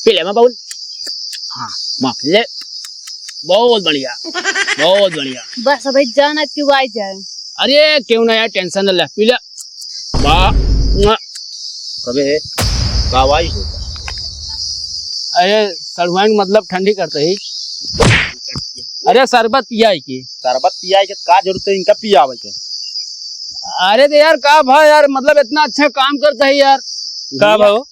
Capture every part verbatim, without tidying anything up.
पी ले, मैं बहुत, हाँ, माफ ले, बहुत बढ़िया, बहुत बढ़िया। बस भाई, जाना क्यों आई जाए। अरे, क्यों ना यार, tension ना ले, पी ले। वाह, मुआ। कबे है? का वाई होता? अरे, सड़ुआइन मतलब ठंडी करते ही। अरे, शरबत पियाई की। शरबत पियाई के का जरूरत है इनका पियावे के? अरे, तो यार, का भा यार, मतलब, इतना अच्छा काम करता है यार। का भा हो?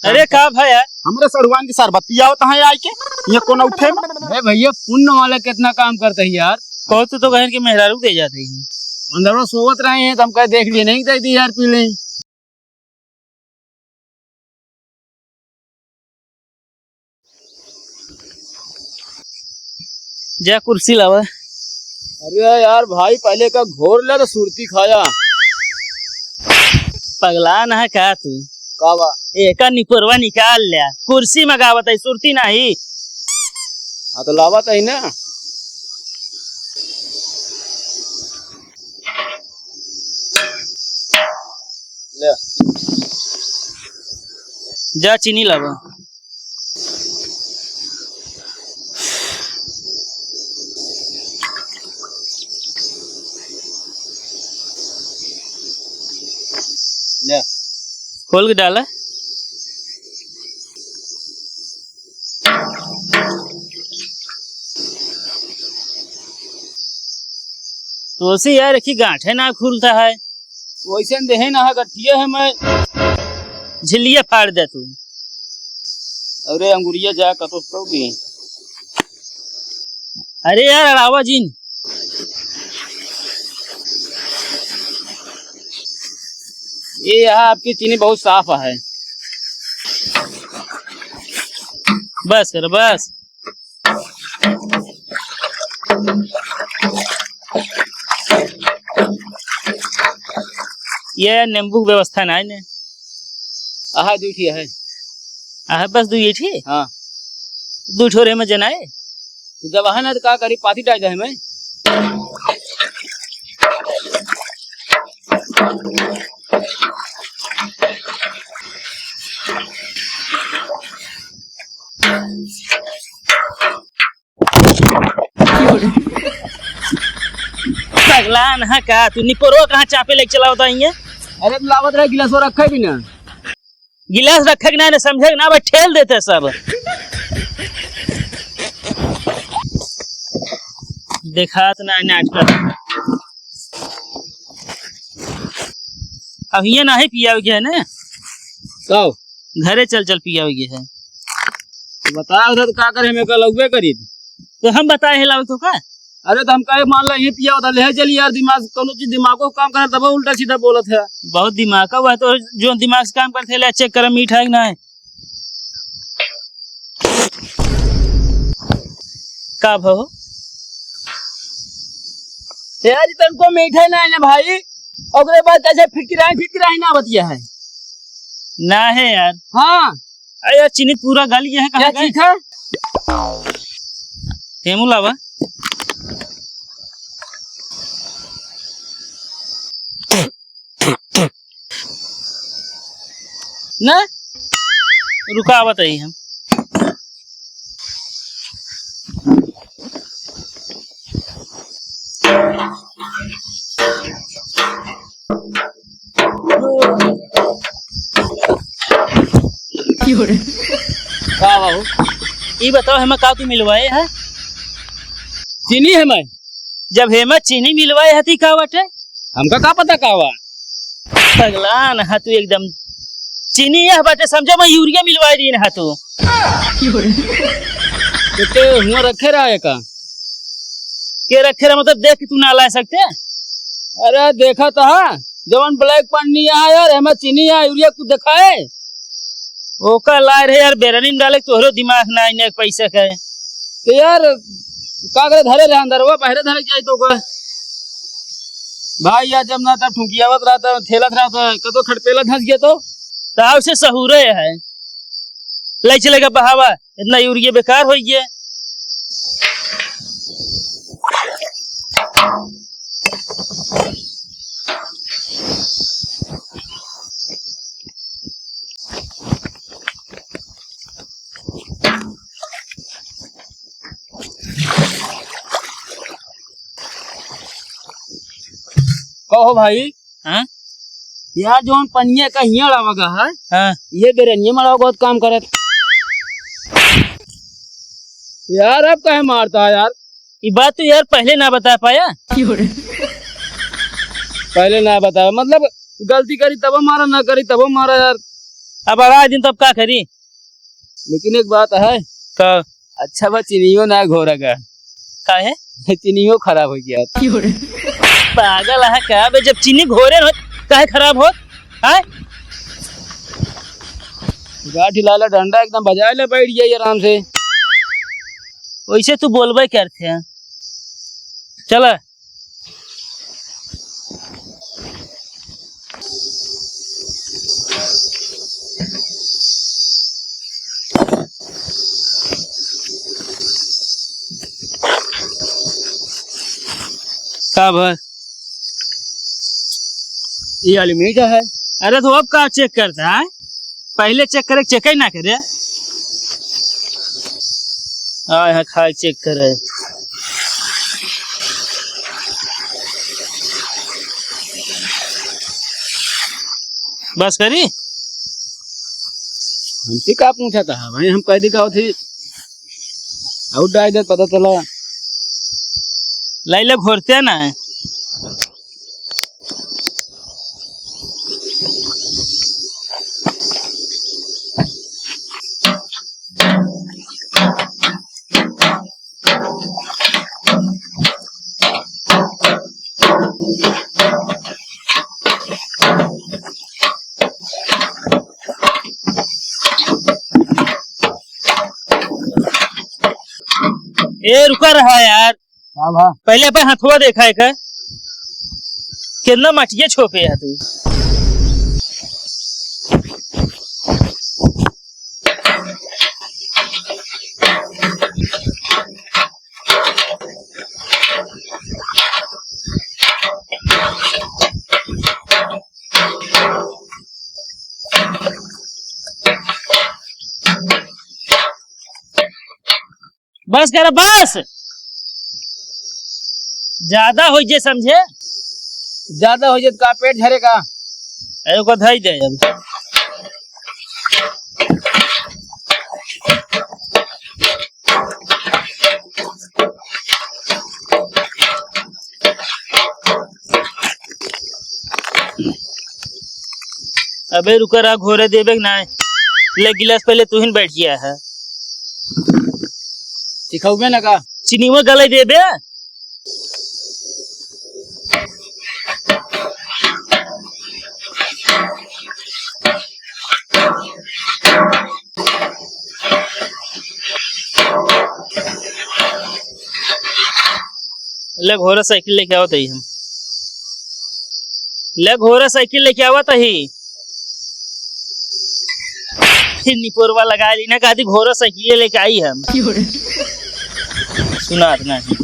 अरे, का भा यार? हमरे सड़ुआइन के शरबत पियावत है आई के, ये कौन उठे में? अरे भैया, पुण्य वाला कितना काम करता है यार। बहुत तो कहें कि मेहरारू दे जाते हैं। अंदर सोवत रहे हैं, तो हम कहे, "देख लिए, नहीं दे दी यार, पी लें।" जा कुर्सी लावा। अरे यार भाई, पहले का घोर ले तो सुरती खाया। पगला ना है का तू? का बा? एका निपोरवा निकाल ले, कुर्सी मंगावत है, सुरती नाही। हाँ, तो लावा तही ना। ले। जा चीनी लावा। ले। खोल के डाला। तुलसी यार, एक ही गांठे ना खुलता है। वैसे न देहे ना है, गठिया है मैं। झिल्लिया फाड़ दे तू। अरे अंगुरिया जा कतो तो भी। अरे यार, अड़ावा जिन। ये यहाँ आपकी चीनी बहुत साफ है। बस कर, बस। ये नींबू की व्यवस्था ना है ने। आहा, दुई ठी है। आहा, बस दुई ठी? हाँ। दुई ठो रे में जनाए। तो जब है ना, तो का करी, पाती डाल दे हमें। पगला ना का तू, निपोरवा कहाँ चापे लेके चला होता है ये? अरे, तू लावत रहे, गिलास और रखे भी ना। गिलास रखे के ना, ना समझे के ना, बस ठेल देते सब। देखात ना नाटक। अब हियाँ नाही पियावे के है ने? कहो। घरे चल, चल पियावे के है। तो बताओ उधर तो का करे, हमें कल उबे करी। तो हम बताए है लाओ तो का? अरे तो हम कहे मान ला ये पिया होता, ले चल यार, दिमाग, कोनो चीज दिमागो काम करे तब उल्टा सीधा बोलत है। बहुत दिमाग का हुआ तो जो दिमाग से काम करते ले चेक कर मीठा है कि ना है। का भो? यार, ई तनको मीठे ना है ना भाई। ओकरे बाद कैसे फिटकिराही, फिटकिराही ना बतिया है। ना है यार। हाँ। अरे यार, चीनी पूरा गल गया है, कहाँ गए? ठीक है। हेमू लावा। ना? रुका, आवत ही हम। का बाबू? ई बताओ, हेमा का तू मिलवाए है? चीनी हेमा। जब हेमा चीनी मिलवाए है, ती का बाटे? हमका का पता का बा? पगलान हा तू एकदम। चीनी यह बाटे, समझो मैं यूरिया मिलवाए दीन हा तू। तो ते हुआ रखे रहा है का? के रखे रहा मतलब देख के तू ना ला सकते? अरे देखा तो हा, जवन black पानी यहाँ यार, हेमा चीनी यहाँ यूरिया कुछ दिखाए? ओका लाए रहे यार, बेरनी में डाले, तोहरो दिमाग ना आइने पैसा का है। तो यार, का करे, धरे रहे अंदर, वो बाहरे धरे जाए तो का? भाई यार, जब ना तब ठुकियावत रहा था, ठेलत रहा था, कतो खटपेला धंस गया तो? तो उसे सहूरे है, ले चलेगा बहावा, इतना यूरिया बेकार हो गया। ओहो भाई। हाँ? यार, जौन पनिया का हियाँ लावा गा है, हाँ। ये बेरनिया मड़ावा बहुत काम करत। यार, अब काहे मारता है यार? ये बात तो यार पहले ना बता पाया। पहले ना बताया, मतलब, गलती करी तब मारा, ना करी तब मारा यार। अब अगला दिन तब का करी? लेकिन एक बात है। का? अच्छा बा, चीनियो ना घोरा गा। काहे? चीनियो खराब हो गया। पागल है का बे? जब चीनी घोरे हो, काहे खराब हो? हैं? गाठी लाला डंडा एकदम बजाए ले बैठ जाइए आराम से। वैसे तू बोलबे करते हैं। चला। का भर? ये वाली मीठा है। अरे तो अब का चेक करता है? पहले चेक करे, चेक ही ना करे। हाँ, यहाँ खाए चेक करे। बस करी? हमसे का पूछा था भाई, हम कह दी का होती। आउट डाल दे, पता चला। लाइले घोरते ना है। ए, रुका रहा यार। का भा? पहले अपन हथवा देखा है का? कितना मटिया छोपे है तू। बस कर, बस। ज्यादा हो जे समझे। ज्यादा हो जे तो का पेट झरे का? अरे को धई दे अब। अबे रुका रहा, घोरे देबे के नाय। ले गिलास पहले तू ही बैठ गया है। सिखौबे ना का? चीनीवा गले देबे। ले घोड़ा साइकिल लेके आवत ही हम। ले घोड़ा साइकिल लेके आवत ही। फिर निपोरवा लगा ली ना, कहती घोड़ा साइकिल लेके आई हम। सुनात नहीं।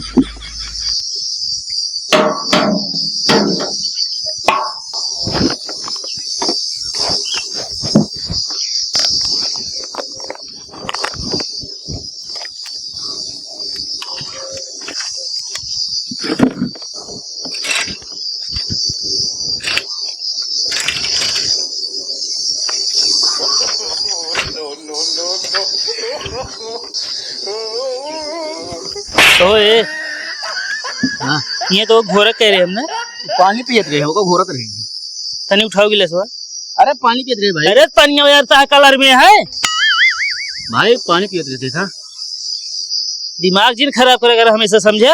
ओए। हाँ। ये तो घोरक कह रहे हमने। पानी पियत रहे, ओका घोरत रहे। तनी उठाओ गिलासवा। अरे पानी पियत रहे भाई। अरे पनिया यार ता कलर में है। भाई पानी पियत रहे, देखा। दिमाग जिन खराब करे अगर हमेशा समझे।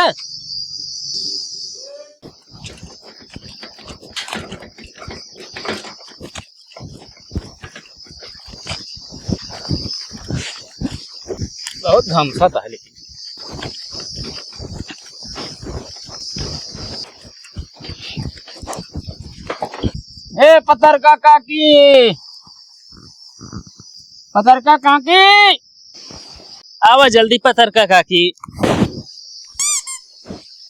बहुत घमसा था लेकिन। ए पतरका काकी, पतरका काकी। आवा जल्दी पतरका काकी।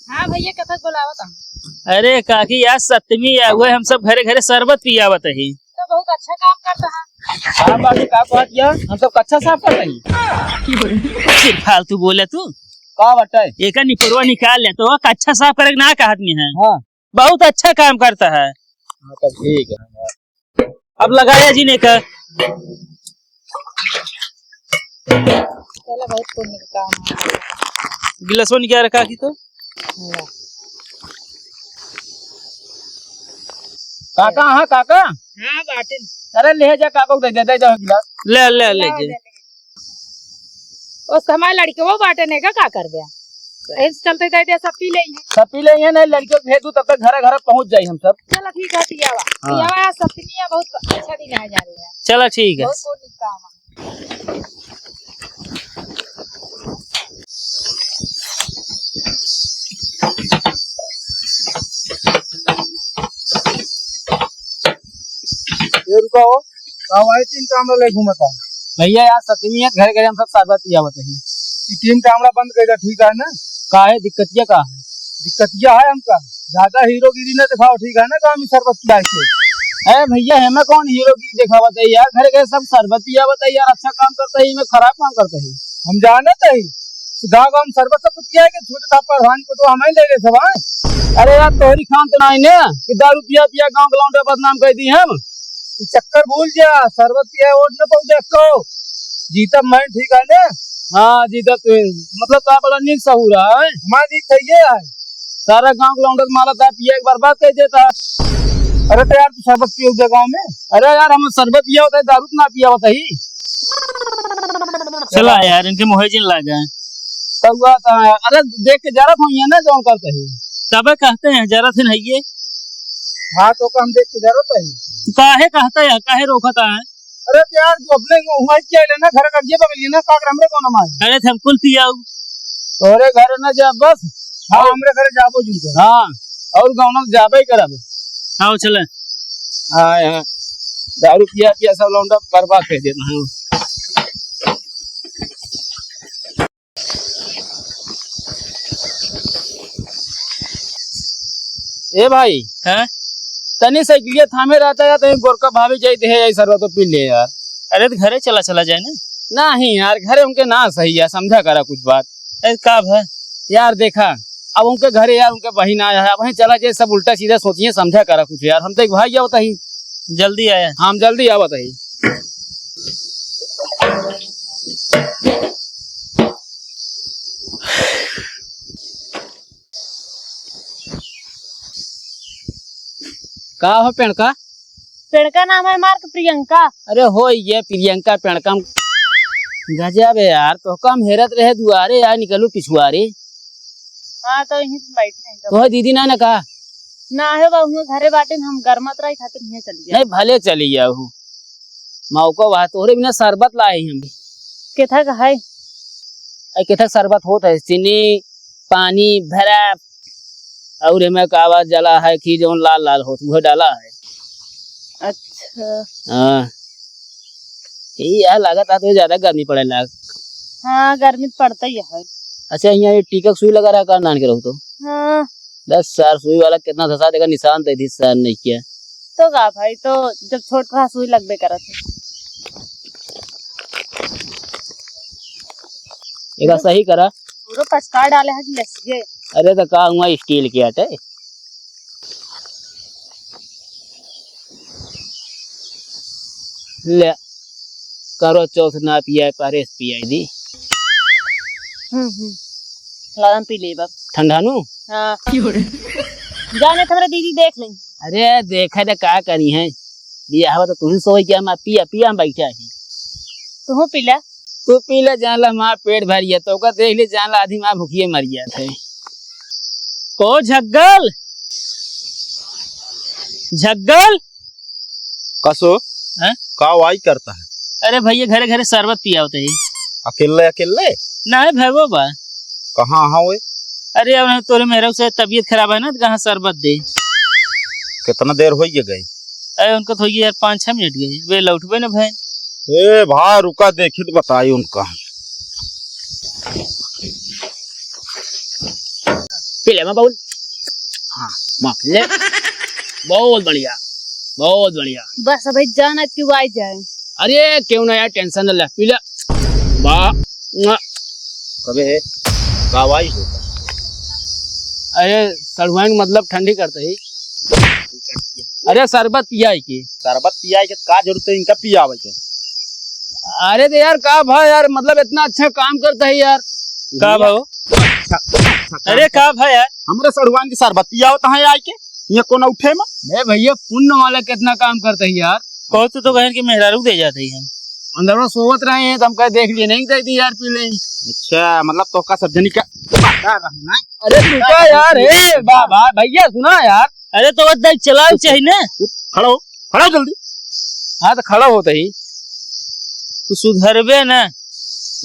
हाँ भैया, कथक बोलावत हूँ। अरे काकी, आज सप्तमी है, वह हम सब घरे घरे शरबत पियावत ही। तो बहुत अच्छा काम करता है। हाँ बाबू, का बात किया? हम सब कच्छा साफ कर रही। फिर फालतू बोले तू। का बटे? एका निपोरवा निकाल ले, तो कच्छा साफ करे के ना कहत में है। हाँ। बहुत अच्छा काम करता है। हाँ, तब ठीक है। अब लगाया जी ने का। चला, बहुत पुण्य का काम है। गिलासवा निकाल रखा की तो। ला। काका, हाँ काका। हाँ, बाटिन। अरे ले जा काका को दे दे, दे जा गिलास। ले, ले, ले ला, जा। ले ले। ओ समय लड़के वो बाटे ने का, का करबे? एस चलते दे दे, सब पी लेइहैं। सब पी लेइहैं, नहीं लड़के को भेज दू, तब तक घरे घरे पहुँच जाई हम सब। चला ठीक है, पियावा। हाँ। पियावा, आज सप्तमी है, बहुत अच्छा दिन है जा रहे हैं। चला ठीक है। बहुत पुण्य काम है। ये रुका हो, का भाई तीन टामड़ा ले घूमत हो? भैया यार सतमी है, घर घर हम सब शरबत पियावत है। ये तीन टामड़ा बंद कर दे, ठीक है ना? का है दिक्कतिया का है? दिक्कतिया है हमका, ज्यादा हीरोगिरी ना दिखाओ, ठीक है ना? गाँव में शरबत पिया के। अरे भैया हमें कौन हीरोगिरी दिखावत है यार, घर घर सब शरबत पियावत है यार, अच्छा काम करता है, मैं खराब काम करता है। हम जानत है, गाँव गाँव में शरबत सब पिया के छोटे था प्रधान को तो हमें ले ले सब आए। अरे यार तोहरी खान तो नहीं ने कि दारू पिया पिया गाँव के लौंडा बदनाम कर दी हम। ई चक्कर भूल जा, शरबत पिया वोट न पहुंचे को। जीतब मैं, ठीक है ना? हाँ, जीतब तू। मतलब, तो बड़ा नीक सहूर है। हमारा नीक सही है। सारा गांव के लौंडा माला दा पिया के बर्बाद कर देता। अरे, तो यार, तू शरबत पियो दे गांव में? अरे यार, हम शरबत पिया होता है, दारू तो ना पिया होता ही। चला यार, इनके मोहे जिन लागे। तो हुआ था, अरे, देख के जरा था, ये ना जौन करते ही। तबे कहते हैं, जरा से नहीं ये। हाँ, तो का हम देख के जरूरत है। तू काहे कहता है, काहे रोकता है? अरे तो यार, तू अपने वहाँ क्या लेना, घर कर दिए बगल ना, का कर हमरे कौन मार? अरे, हम कुल पियाऊ। तोरे घर न जा बस। हाँ, हमरे घर जाबो जी के। हाँ, और गाँव में जाबे ही करब। हाँ, चले। हाँ, हाँ। दारू पिया पिया सब लौंडा बर्बाद कर देना है। ए भाई, हैं? तनी साइकिलिया थामे रहता है, तनी गोरका भाभी जाई दे, यही सरवा तो पी ले यार। अरे, तो घरे चला, चला जाए ना। नहीं यार, घरे उनके ना सही है, समझा करा कुछ बात। अरे, का भा? यार, देखा, अब उनके घरे यार, उनके बहिन आया है, अब वहीं चला जाए, सब उल्टा सीधा सोचिए, समझा करा कुछ यार। हम तो एक भाई आवत ही। जल्दी आया। हम जल्दी आवत ही। का हो पेड़का? पेड़का नाम है मार्क प्रियंका। अरे हो ये प्रियंका पेड़का। गजब है यार, तो कम हेरत रहे दुआरे यार, निकलू पिछुआरे। हाँ, तो यहीं पे बैठे हैं। तो है दीदी ना, ना का? ना है बाबू, घरे बाटे, हम गरमात रही खातिर हियाँ चली जाए। नहीं, भले चली जाऊ। मौका वहा तोहरे बिना शरबत लाए ही हम। केथा का है? ए, केथा का शरबत होत है, चीनी, पानी, बर्फ, और एमे का आवाज जला है कि जौन लाल लाल होत, वो डाला है। अच्छा। हाँ। ये यार लागत आ तो ज्यादा गर्मी पड़े लाग। हाँ, गर्मी तो पड़ता ही है। अच्छा, यहाँ ये टीका के सुई लगा रहा का नान के रहू तो? हाँ। दस साल सुई वाला कितना धसा देगा, निशान दे दी सर नहीं किया। तो का भाई, तो जब छोट रहा सुई लगबे करत है। एक बार सही करा। पूरा पचका डाले है कि लसिए। अरे तो का हुआ, स्टील के आटे। ले, करो चौथ ना पियाए, परेस पियाए दी। हम्म, हम्म। लादम पी ले बाप। ठंडा नू? हाँ। जाने तो हमरे दीदी देख लें। अरे, देखे तो का करी है? बियाह तो तू ही सोई क्या, मैं पिया, पिया हम बैठा ही। तू पी ले। तू पी ले, जान ला, हमार पेट भर गया, तो ओकर देख ले, जान ला, आधी माँ भूखिए मर गया थे। ओ झग्गल, झग्गल। कसो? हैं? का वाई करता है? अरे भैया, घरे घरे शरबत पियावत है। अकेले, अकेले? ना है, भैया बा। कहाँ हाँ वे? अरे, अब तोरे मेहरा से तबीयत खराब है ना, तो कहाँ शरबत दे? कितना देर हो गई गए? अरे, उनका तो हो गया यार, पाँच छह मिनट गए, वे लौटबे ना भाई। ए भाई, रुका, देखी तो बताई उनका। पी ले, मैं बाउल। हाँ, माफ ले। बहुत बढ़िया, बहुत बढ़िया। बस भाई, जाना क्यों आ जाए। अरे, क्यों ना यार, टेंशन ना ले, पी ले। वाह, मुआ। कबे है? कावाई होता। अरे सड़ुआइन मतलब ठंडी करत ही। अरे शरबत पियाई के। शरबत पियाई के का जरूरत है इनका पियावे के? अरे तो यार का भा यार, मतलब इतना अच्छा काम करत ही यार। का भा हो? अच्छा, अच्छा काम अरे कर। का भा यार? हमरे सड़ुआइन के शरबत पियावत है आई के, ये कौन उठे में? ए भैया, पुण्य वाला कितना काम करत ही यार। कहो तो, तो बहन के मेहरारू दे जात ही हम। अंदर में सोवत रहे हैं, तो हम कहे, "देख लिए, नहीं दे दी यार, पी लें।" अच्छा, मतलब तोहका सब जनी का पता रहना। अरे रुका यार, ए, बा-, बा-, भैया सुना यार। अरे तो बस देख, चलाओ चाहिए ना। खड़ा हो, खड़ा हो जल्दी। हाँ, तो खड़ा होत ही। तू सुधरबे ना।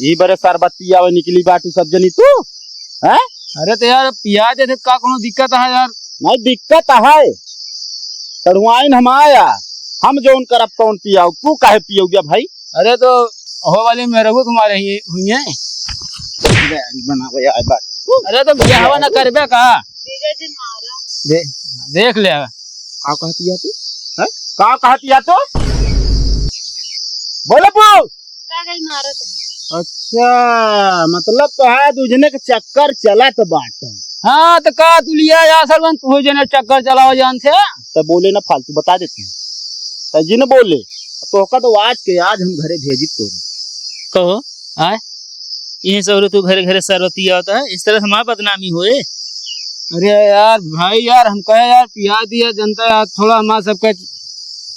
ई बरे शरबत पियावे निकली बाटू सब जनी तू, हैं? अरे तो यार, पिया देते का कोनो दिक्कत है यार? नहीं, दिक्कत है। सड़ुआइन हम आया, हम जौन करब तौन पियाऊ, तू काहे पियौगे भाई? अरे तो हो वाली मेहरगू तुम्हारे ही हुई है। गाड़ी बनावे आए बाटू। अरे तो बियाहवा ना करबे का? दे-, देख ले। का कहतिया तू? हैं? का कहतिया तू? बोले बू। का गई मारत है? अच्छा, मतलब तो है दू जने के चक्कर चलत बाटे। हाँ, तो का तू लिया जा सरवन, तू जने चक्कर चलावा जान से? तो बोले ना फालतू, बता देते हैं। तो जिन बोले, तोहका तो आज के आज हम घरे भेजी तोरे। कहो, आए? यही सब तू घरे घरे शरबत पिया होता है, इस तरह से हमार बदनामी होए। अरे यार भाई यार, हम कहे यार पिया दिया जनता यार, थोड़ा हमार सबके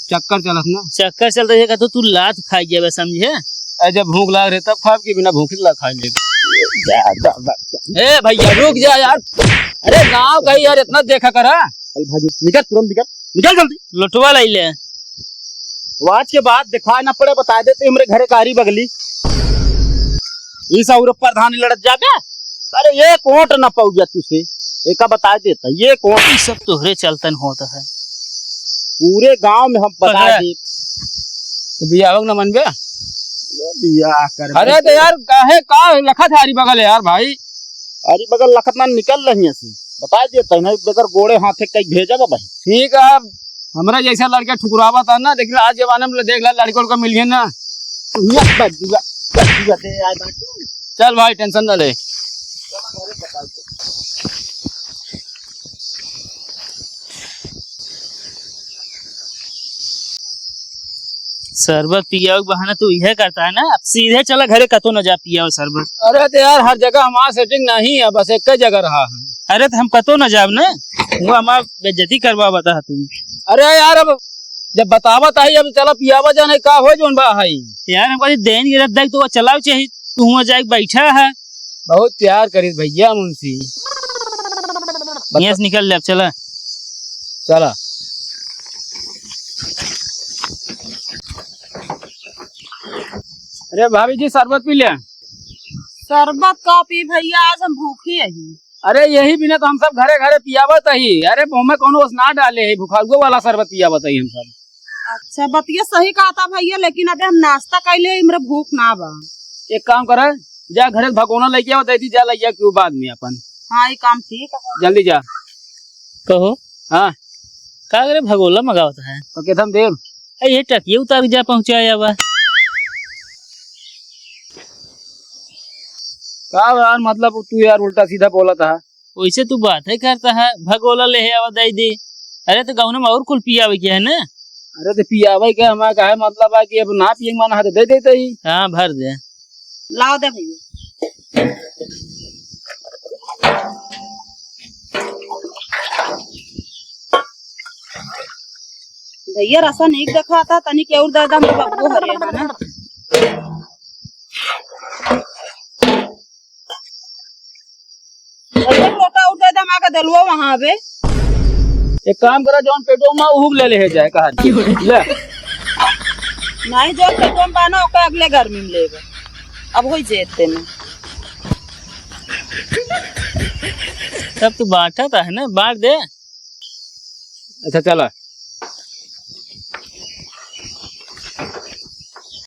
चक्कर चलत ना। चक्कर चलत है का तो तू लात खा गया बे, समझे? अरे जब भूख लाग रहे तब खाब कि बिना भूख ला खा ले। ए भैया रुक जा यार, अरे गाँव का ही यार इतना देखा करा। चल भाई निकल, तुरंत निकल, निकल जल्दी। लोटवा लाई ले। वो आज के बाद दिखाए ना पड़े, बता देते हमरे घरे कारी बगली। ई सब प्रधानी लड़त जाबे। अरे एक वोट ना पाऊ गया तुसे, एका बता देता, एक वोट। ई सब तोहरे चलतन होत है। पूरे गांव में हम बता पकड़ा। दे। तो बियाह ना मनबे? ये बियाह कर अरे तो यार काहे का लखत है आरी बगल यार भाई? आरी बगल लखत ना निकल रही है से। बता देता है, नहीं बगैर गोड़े हाथे कहीं भेजा बा भाई। ठीक है, अब हमरा जैसा लड़का ठुकरावा था ना, लेकिन आज जमाने में देख ला, लड़के उड़के मिल गए ना। ये बदुआ, बदुआ दे आए बाटू। चल भाई, टेंशन ना ले। शरबत पियावे के बहाना तू इहे करता है ना, अब सीधे चला घरे, कतो न जा पियावे शरबत। अरे तो यार, हर जगह हमार सेटिंग नहीं है, बस एक ही जगह रहा है। अरे तो हम कतो न जाब ना, वो हमार बेइज्जती करवा बता तू। अरे यार, अब जब बतावत आई, अब चला पियावा जाने का हो जोन बा हई। यार, हमका देन गिरत देख तो वो चलाव चाहिए, तू हुआ जाके बैठा है। बहुत प्यार करित भैया मुंशी। यहाँ से निकल ले, अब चला। चला। अरे भाभी जी, शरबत पी ले। शरबत का पी भैया, आज हम भूखी ही। अरे यही बिना तो हम सब घरे घरे पियावत ही। अरे मुँह में कोनो ओस ना डाले ही, भुखारुआ वाला शरबत पियावत ही हम सब। अच्छा, बतिया सही कहा था भैया, लेकिन अबे हम नाश्ता कैले ही, हमरा भूख ना बा। एक काम करे, जा घरे से भगोना लेके आवा, दे दी, जा लइया के बाद में अपन। हाँ, ये काम ठीक है। जल्दी जा। कहो। हाँ। का करे भगोला मंगावत है? तो केथम देव? ए, ये टकिया उतार के जा पहुँचाया बा। का यार, मतलब तू यार उल्टा सीधा बोलत है। वैसे तू बात ही करता है, भगोला ले आवा दे दे। अरे तो गौना में और कुल पियावे के है ना? अरे तो पियावे के हमारा का है, मतलब है कि अब ना पिए मन है तो दे देते ही। हाँ, भर दे। लाओ दे भैया। भैया रसा नहीं दिखाता, तनी के और दादा हमरे बब्बू हरे है ना। अरे लोटा और दादा माँ का दलुआ वहाँ बे। एक काम करा, जौन पेटो में उहुब ले ले जाए कहा। ले। नहीं, जौन पेटो में बाना ओके अगले गर्मी में लेबे। अब होई जेते में। तब तू बांटा था है ना, बांट दे। अच्छा चला।